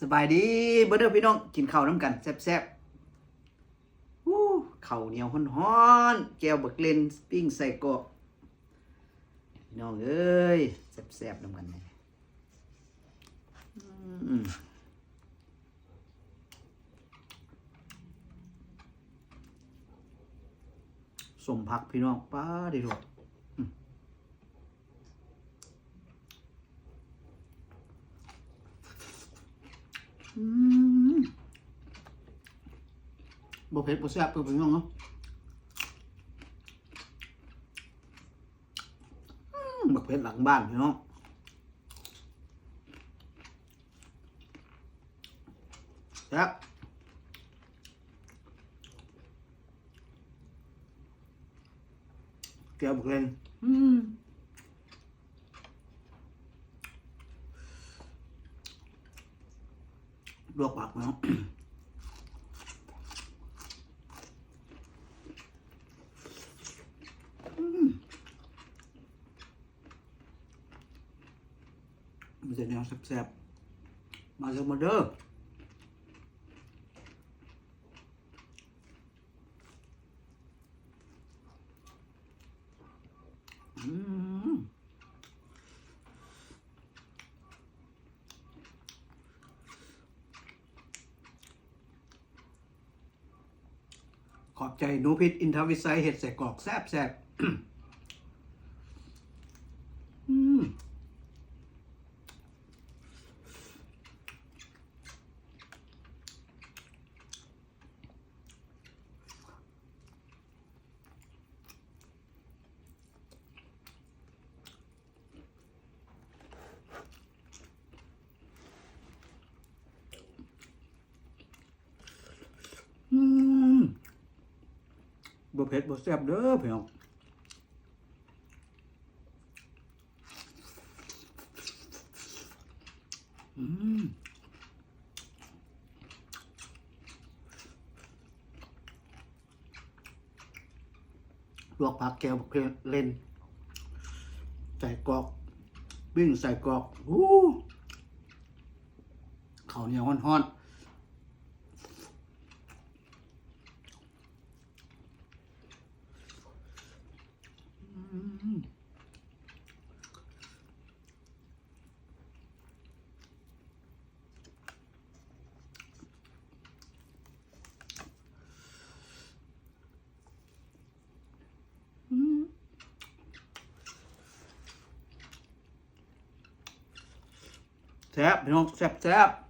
ສະບາຍດີເບີດເດີພີ່ນ້ອງ ກິນເຂົ້ານຳກັນແຊບໆ. ອູ້ ເຂົ້າໜຽວຮ້ອນໆ ແຈ່ວບັກເລັ່ນ ປີ້ງໄສ້ກອກ ພີ່ນ້ອງເອີຍ ແຊບໆນຳກັນແດ່. ອືມ ສົ້ມຜັກພີ່ນ້ອງ ປາດເດໂດ ອືມ ອືມ ບໍ່ເຜັດບໍ່ແຊບເດີ້ພີ່ນ້ອງເນາະ. ອືມ ບັກເຜັດຫຼັງບ້ານພີ່ນ້ອງ ແຊບ ແຈ່ວບັກເລັ່ນ ອືມ ລວກຜັກເນາະ ອືມ ມີແຕ່ແນວແຊບໆ ມາເດີ ມາເດີ. ອືມ ຂອບໃຈໜູພິດ ອິນທະວິໄຊ ເຮັດໄສ້ກອກແຊບໆ ອືມ. ອືມ ບໍ່ເຜັດບໍ່ແຊບເດີພີ່ນ້ອງ. ອືມ ລວກຜັກ ແຈ່ວບັກເລັ່ນ ໃສ່ກອກ ປີ້ງໃສ່ກອກ ຫູ ເຂົ້າໜຽວຮ້ອນໆ ອືມ. ອືມ ແຊບພີ່ນ້ອງ ແຊບໆ.